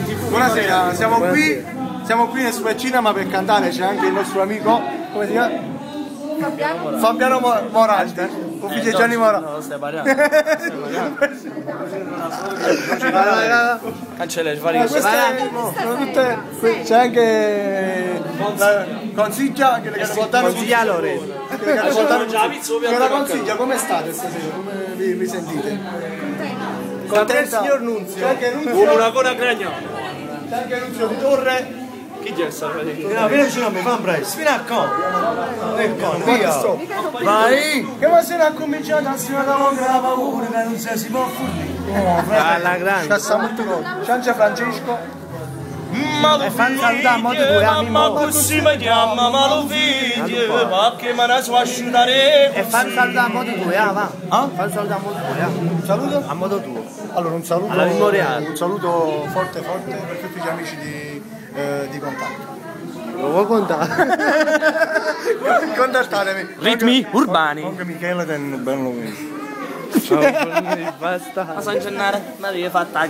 Buonasera, siamo qui nel Super Cinema per cantare, c'è anche il nostro amico, come si chiama? Fabiano. Fabiano Morante, ufficio Gianni Morante. No, stai parlando. Cancella, Ma queste sono tutte, c'è anche la consiglia che le portare Consiglia Lorenzo. Che la consiglia, come state stasera? Come vi sentite? Contenta? signor Nunzio. C'è anche Nunzio, Una cona gragna. c'è anche Nunzio di Torre. Chi c'è sta No, vieni vicino a me, fa un presto, vieni a qua. Ecco, via. Vai! Che ma se ne ha cominciato a sfidare la paura che non si può fornire. Alla grande. C'è molto gol. C'è anche Francesco. E fan salutare a modo tuo, a Mamma così mi chiama, ma lo figlio, ma che me ne so asciugare. E fan salutare a modo tuo, va. Fan salutare a modo tuo, Un saluto. A modo tuo. Allora un saluto, Alla memoriale. un saluto forte forte per tutti gli amici di contatto. Lo vuoi contare? Contattatemi. Ritmi urbani. Anche Michele ten bello Basta. Ma San Gennaro, ma devi fatta la